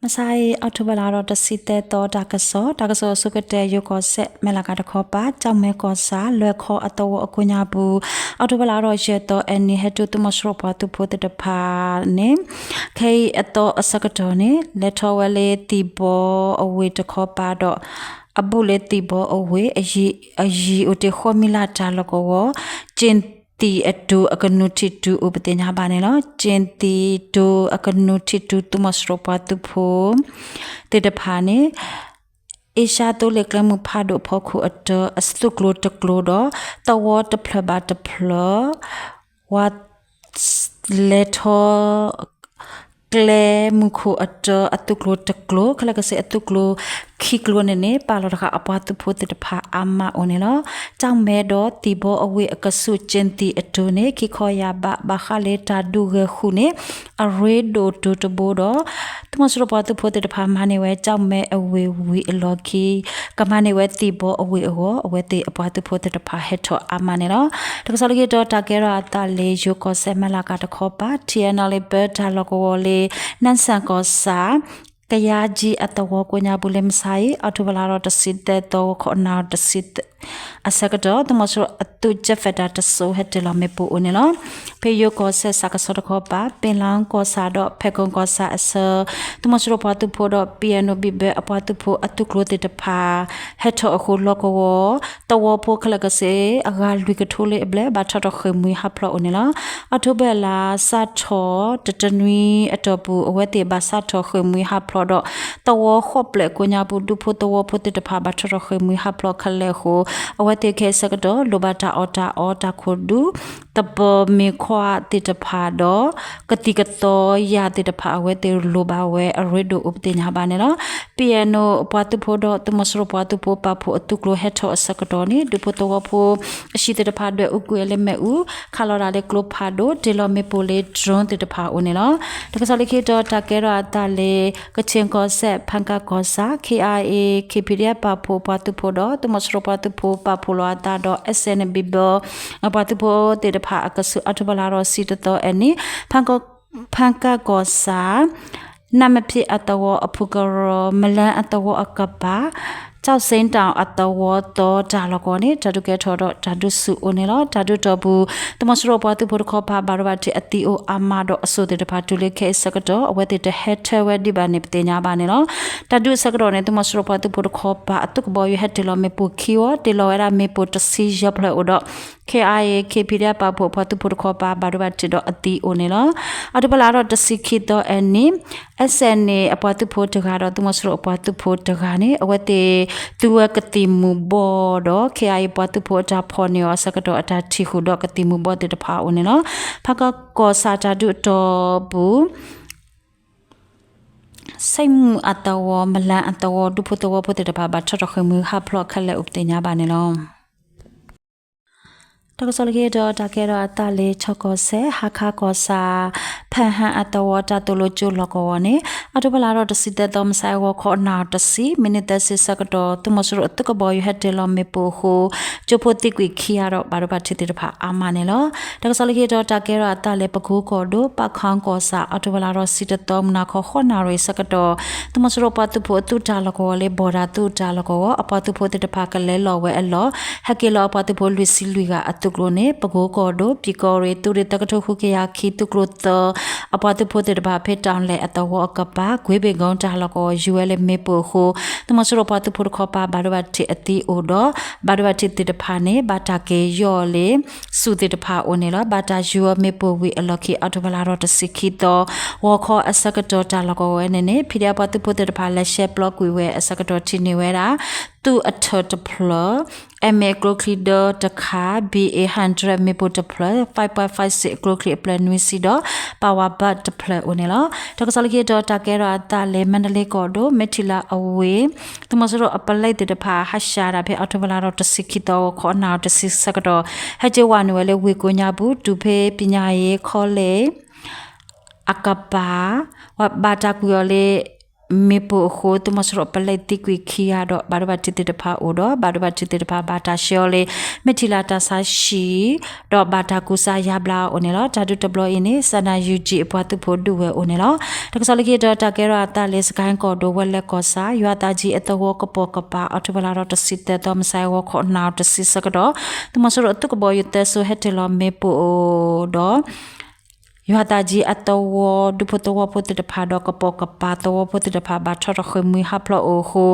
မုၢ်ဆါအံၤ အီးထိဘၢၣ်လါဒီးတဆံသၢသီ တၢ်ကစီၣ်, တၢ်ကစီၣ်အဆိကတၢၢ် ယိၤကီၢ်စဲၣ် မဲၢ်လးကၤတခီပၤ ကၠီၣ်မဲၣ်ကီၢ်ဆၣ် လွဲၢ်ခီအသဝီအကိးညါပူၤ အီးထိဘၢၣ်လါဒီးယဲၢ်သီအနံၤ ဟဲတုၤသုးမီၤစိရိၤပှၤသုးဖိသ့ၣ်တဖၣ်န့ၣ် ခဲအံၤအသီအဆၢကတီၢ်န့ၣ် လဲၤထီၣ်ဝဲလၢသံၣ်ဘီအဝ့ၢ်တခီပၤဒီး အဘူးလၢသံၣ်ဘီအဝ့ၢ် အယံၤအိၣ်တ့ၢ်ဃီမံလၢ်တၢ်လီၢ်ကဝီၤ ကၠ့ၣ်သံၣ်အတိၤအကနူၤထံးတုၤအိၣ်ပသ့ၣ်ညါဘၣ်န့ၣ်လီၤ. ကၠ့ၣ်သံၣ်တိၤအကနူၤထံးတုၤ သုးမီၤစိရိၤပှၤသုးဖိသ့ၣ်တဖၣ်န့ၣ် အ့ရှါသိလ့ၣ်ကျဲမုၢ်ဖးဒိၣ်အဖီခိၣ်အတၢ အသုးကျိၤတကျိၤဒီး သဝီတဖျၢၣ်ဘၣ်တဖျၢၣ် ဝၤ လဲၤထီၣ် ကျဲမုၢ်ခိၣ်အတၢ အသုးကျိၤတကျိၤ ခဲလၢာ်ခဲဆ့အသုးကျိၤခံကျိၤန့ၣ်န့ၣ် ပာ်လီၤတဃာ်အပှၤသုးဖိသ့ၣ်တဖၣ်အါမးအိၣ်န့ၣ်လီၤ. ကၠီၣ်မဲၣ်ဒီးသံၣ်ဘီအဝ့ၢ်အကဆူး ကၠ့ၣ်သံၣ်အတိၤန့ၣ် ခံခီယၢ်ဘး ဘၣ်ဃးလၢတၢ်ဒုးဂဲၤဃုာ်န့ၣ် အရ့ဒိၣ်တုၤတဘိဒီး သုးမီၤစိရိၤပှၤသုးဖိသ့ၣ်တဖၣ်မၤန့ၢ်ဝဲ ကၠီၣ်မဲၣ်အဝ့ၢ်ဝံၤအလီၢ်ခံ ကမၤန့ၢ်ဝဲသံၣ်ဘီအဝ့ၢ်အဂီၢ် အဝဲသ့ၣ်အပှၤသုးဖိသ့ၣ်တဖၣ်ဟဲထီၣ်အါမးန့ၣ်လီၤ. တၢ်ကစီၣ်လၢခံတီၤ တၢ်ကဲထီၣ်အသးလၢ ယိၤကီၢ်စဲၣ် မဲၢ်လးကၤတခီပၤ ထံၣ်အဲၣ်နီၣ်လ့ၣ်ဘၢတၢ်လီၢ်ကဝီၤလၢ နၢ်စၣ်ကီၢ်ဆၣ် ကယါကၠံအသဝီကိးညါပူၤလၢမုၢ်ဆါအံၤ အီးထိဘၢၣ်လါဒီးတဆံသၢသီ ဂီၤခီနၣ်ရံၣ်တဆံ အဆၢကတီၢ် သုးမီၤစိရိၤအသုး jet fighter တစိၤ ဟဲတ့ၢ်လီၤမ့ၣ်ပိၢ်အိၣ်န့ၣ်လီၤ. ဖဲယိၤကီၢ်စဲၣ် စးကဆီတခီပၤ ပ့လါကီၢ်ဆၣ်ဒီးဖဲကီၢ်ကီၢ်ဆၣ်အဆၢ သုးမီၤစိရိၤပှၤသုးဖိဒီး ပံၣ်အဲၣ်နိၣ် ဘံၣ်ဘၢအပှၤသုးဖိအသုးကျိၤသ့ၣ်တဖၣ် ဟဲထီၣ်အဃိ လီၢ်ကဝီၤ သဝီဖိခဲလၢာ်ခဲဆ့ အဂၤလွံၢ်ကထိလၢအဘျဲၣ် ဘၣ်ထီၣ်ထီၣ်ဃ့ၢ်မှံဟးဖျိးအိၣ်န့ၣ်လီၤ. အီးထိဘၢၣ်လါစးထီၣ် တတနွံအတီၢ်ပူၤ အဝဲသ့ၣ်ဘၣ်စးထီၣ်ဃ့ၢ်မှံဟးဖျိးဒီး သဝီဃိးဖျၢၣ်ကိးညါပူၤ ဒူဖိသဝီဖိသ့ၣ်တဖၣ် ဘၣ်ထီၣ်ထီၣ်ဃ့ၢ်မှံဟးဖျိးခဲလၢာ်အဃိ အဝဲသ့ၣ်ခဲအံၤဆၢကတီၢ် လိၣ်ဘၣ်တၢ်အီၣ်တၢ်အီ တၢ်ခိၣ်ဒူ သပၢၤမ့ၤခွါသ့ၣ်တဖၣ်ဒီး ကသံၣ်ကသီယာ်သ့ၣ်တဖၣ် အဝဲသ့ၣ်လိၣ်ဘၣ်ဝဲအရ့ဒိၣ်အိၣ်ပသ့ၣ်ညါဘၣ်န့ၣ်လီၤ. ပံၣ်အဲၣ်နိၣ်အပှၤသုးဖိဒီး သုးမီၤစိရိၤပှၤသုးဖိပာ်ဖှိၣ်အသုးကျိၤဟဲထီၣ်အဆၢကတီၢ်န့ၣ် ဒူဖိသဝီဖိအဟံၣ်သ့ၣ်တဖၣ်ဒွဲၣ်အူကွံာ်အီၤလၢမ့ၣ်အူ ခးလီၤတၢ်လၢကျိဖးဒိၣ် တ့ၢ်လီၤမ့ၣ်ပိၢ်လၢ drone သ့ၣ်တဖၣ်အိၣ်န့ၣ်လီၤ. တၢ်ကစီၣ်လၢခံတီၤ တၢ်ကဲထီၣ်အသးလၢ ကခ့ၣ်ကီၢ်စဲၣ် ဖၣ်ကၣ်ကီၢ်ဆၣ် ခ့ၣ်အါအ့ ခ့ၣ်ဖံးဒ့ၣ်ပာ်ဖှိၣ်ပှၤသုးဖိဒီး သုးမီၤစိရိၤပှၤသုးဖိပာ်ဖှိၣ်လီၤအသးဒီး SNA ဘံၣ်ဘၢ ပှၤသုးဖိသ့ၣ်တဖၣ်အကဆူး အီးထိဘၢၣ်လါဒီးတဆံတသီအနံၤ ဖၣ်ကၣ်ကီၢ်ဆၣ် နၣ်မဖံးအသဝီအဖုကရၢ မလၢအသဝီအကပၤ ကၠီၣ်စ့တၢ်အသဝီသီတၢ်လီၢ်ကဝီၤန့ၣ် တၢ်ဒုးကဲထီၣ်ဒီးတၢ်ဒုးဆူၣ်အိၣ်န့ၣ်လီၤ. တၢ်ဒုးတီၢ်ပူၤ သုးမီၤစိရိၤပှၤသုးဖိတခီပၤ ဘၣ်ဒိဘၣ်ထံးအသံအိၣ်အါမးဒီးအစိၣ်သ့ၣ်တဖၣ် တုၤလၢခဲအံၤဆၢကတီၢ် အဝဲသ့ၣ်တဟဲထၢဝဲဒံးဘၣ်န့ၣ် ပသ့ၣ်ညါဘၣ်န့ၣ်လီၤ. တၢ်ဒုးအဆၢကတီၢ်န့ၣ် သုးမီၤစိရိၤပှၤသုးဖိတခီပၤ အသုးကဘီယူၤဟဲတ့ၢ်လီၤမ့ၣ်ပိၢ်ခံဝီ တ့ၢ်လီၤဝဲဒၣ်မ့ၣ်ပိၢ်တဆံယဲၢ်ဖျၢၣ်အိၣ်ဒီး ခ့ၣ်အါအ့ ခ့ၣ်ဖံးဒ့ၣ်ပာ်ဖှိၣ်ပှၤသုးဖိတခီပၤ ဘၣ်ဒိဘၣ်ထံးဒီးအသံအိၣ်န့ၣ်လီၤ. အီးထိဘၢၣ်လါဒီးတဆံခံသီအနံၤ SNA အပှၤသုးဖိတဂၤဒီး သုးမီၤစိရိၤအပှၤသုးဖိတဂၤန့ၣ် အဝဲသ့ၣ်သူဝဲကသံၣ်မူၤဘှီးဒီး ခ့ၣ်အါအ့ ပှၤသုးဖိအတၢ်ဖီၣ်န့ၢ်အီၤအဆၢကတီၢ် အတၢ်ထံၣ်ဃုာ်ဒီးကသံၣ်မူၤဘှီးသ့ၣ်တဖၣ်အိၣ်န့ၣ်လီၤ. ဖၣ်ကၣ်ကီၢ်ဆၣ်တၢ်ဒုးအတီၢ်ပူၤ ဆိပ်မူအသဝီ မလၢအသဝီ ဒူဖိသဝီဖိသ့ၣ်တဖၣ် ဘၣ်ထီၣ်ထီၣ်ဃ့ၢ်မှံဟးဖျိးခဲလၢာ်အိၣ်ပသ့ၣ်ညါဘၣ်န့ၣ်လီၤ. တၢ်ကစီၣ်လၢခံတီၤ တၢ်ကဲထီၣ်အသးလၢ ခၠီၣ်ကီၢ်စဲၣ် ဟါခါကီၢ်ဆၣ် ဖၣ်ဟၣ်အသဝီတၢ်သိၣ်လိကၠိလီၢ်ကဝီၤန့ၣ် အီးထိဘၢၣ်လါဒီးတဆံသၢသီ မုၢ်ဆါအဂီၤခီနၣ်ရံၣ်တဆံ မံးနံးသၢဆံဆၢကတီၢ် သုးမီၤစိရိၤအသုးကဘီယူၤဟဲတ့ၢ်လီၤမ့ၣ်ပိၢ်အဃိ ကၠိဖိသံကွံာ်ခံဂၤဒီး ဘၣ်ဒိဘၣ်ထံးသ့ၣ်တဖၣ်အါမးန့ၣ်လီၤ. တၢ်ကစီၣ်လၢခံတီၤ တၢ်ကဲထီၣ်အသးလၢ ပကိကီၢ်ဒိၣ် ပၣ်ခီကီၢ်ဆၣ် အီးထိဘၢၣ်လါဒီးတဆံတသီ မုၢ်နၤခီဃိးနၣ်ရံၣ်ဆၢကတီၢ် သုးမီၤစိရိၤပှၤသုးဖိအသုးတၢ်လီၢ်ကဝီၤလၢ ဘီၣ်ဒၣ်သုးတၢ်လီၢ်ကဝီၤ အပှၤသုးဖိသ့ၣ်တဖၣ်ကလဲၤလီၤဝဲအလီၢ် ဟဲက့ၤလီၤအပှၤသုးဖိလွံၢ်ဆံလွံၢ်ဂၤအသုးကျိၤန့ၣ် ပကိကီၢ်ဒိၣ် ပၠံၣ်ကီၢ်ရ့ၣ် သုးရ့ၣ်သၢကထိဃုကယၤခံ သုးကျိၤသၢ အပှၤသုးဖိသ့ၣ်တဖၣ် ဖဲတၢ်လဲၤအသဝီအကပၤ ကွ့ဘ့ၣ်ကိတၢ်လီၢ်ကဝီၤ ယူၤဝဲလၢမ့ၣ်ပိၢ်အဃိ သုးမီၤစိရိၤပှၤသုးဖိတခီပၤ ဘၣ်ဒိဘၣ်ထံးအသံအိၣ်ဒီး ဘၣ်ဒိဘၣ်ထံးသ့ၣ်တဖၣ်န့ၣ် ဘၣ်တၢ်က့ၤယီၢ်လၢ ဆူၣ်သ့ၣ်တဖၣ်အိၣ်န့ၣ်လီၤ. ဘၣ်တၢ်ယူၤအီၤမ့ၣ်ပိၢ်ဝံၤအလီၢ်ခံ အီးထိဘၢၣ်လါဒီးတဆံခံသီ ဂီၤခီအဆၢကတီၢ် တၢ်လီၢ်ကဝီၤဝဲန့ၣ်န့ၣ် ဖံးဒ့ၣ်ပှၤသုးဖိသ့ၣ်တဖၣ် လဲၤရှဲပျီကွံာ်ဝဲအဆၢကတီၢ် ထံၣ်န့ၢ်ဝဲဒၣ် သုးအထၢၣ်တဖျၢၣ် အဲမ့ၢ်အကျိချံဒၢတခါ ဘံဢ့ hundred မ့ၣ်ပိၢ်တဖျၢၣ် five point five six အကျိချံအဖျၢၣ်နွံဆံဒီး power bank တဖျၢၣ်အိၣ်န့ၣ်လီၤ. တၢ်ကစီၣ်လၢခံတီၤ တၢ်ကဲထီၣ်အသးလၢ မါဒလ့ကီၢ်ဒိၣ် မဲထံလါအဝ့ၢ် သုးမီၤစိရိၤအပလဲသ့ၣ်တဖၣ် ဟးရှးတၢ်ဖဲအီးထိဘၢၣ်လါဒီးတဆံခံသီ ဂီၤခီနၣ်ရံၣ်တဆံဆၢကတီၢ် ဟဲက့ၤဝဲနုာ်ဝဲလၢဝ့ၢ်ကိးညါပူၤ တုၤဖဲ ပညာရေး college အကပၤ ဘၣ်တၢ်ကွံာ်အီၤလၢ မ့ၣ်ပိၢ်အဃိ သုးမီၤစိရိၤပလဲသံကွံာ်ခံဂၤဒီး ဘၣ်ဒိဘၣ်ထံးသ့ၣ်တဖၣ်အိၣ်ဒီး ဘၣ်ဒိဘၣ်ထံးသ့ၣ်တဖၣ်ဘၣ်တၢ်ဆှၢအီၤလၢ မ့ၢ်ထံၣ်လၢတၢ်ဆါဟံၣ် ဒီးဘၣ်တၢ်ကူစါယါဘျါအီၤအိၣ်န့ၣ်လီၤ. တၢ်ဒုးတဘျီအံၤန့ၣ် စးနၣ် ယူၣ်ကၠံၣ် အပှၤသုးဖိဒုးဝဲအိၣ်န့ၣ်လီၤ. တၢ်ကစီၣ်လၢခံကတၢၢ် တၢ်ကဲထီၣ်အသးလၢ စကဲၣ်ကီၢ်ဒိၣ် ဝဲလဲၤကီၢ်ဆၣ် ယွၤသးကၠံအသဝီကပိာ်ကပၤ အီးထိဘၢၣ်လါဒီးတဆံသၢသီ မုၢ်ဆါအဂီၤခီ နၣ်ရံၣ်တဆံဆၢကတီၢ် သုးမီၤစိရိၤအသုးကဘီယူၤသၢစိၤ ဟဲတ့ၢ်လီၤမ့ၣ်ပိၢ်ဒီး ယွၤသးကၠံအသဝီ ဒူဖိသဝီဖိသ့ၣ်တဖၣ်ဒီး ကပိာ်ကပၤသဝီဖိသ့ၣ်တဖၣ် ဘၣ်ထီၣ်ထီၣ်ဃ့ၢ်မှံဟးဖျိးအိၣ်အဃိ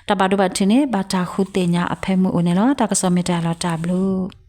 တၢ်ဘၣ်ဒိဘၣ်ထံးန့ၣ် ဘၣ်တၢ်ဃုသ့ၣ်ညါအဖၢမုၢ်အိၣ်န့ၣ်လီၤ. တၢ်ကစီၣ်မ့ၢ်တၢ်လီၤတၢ်ဘျုး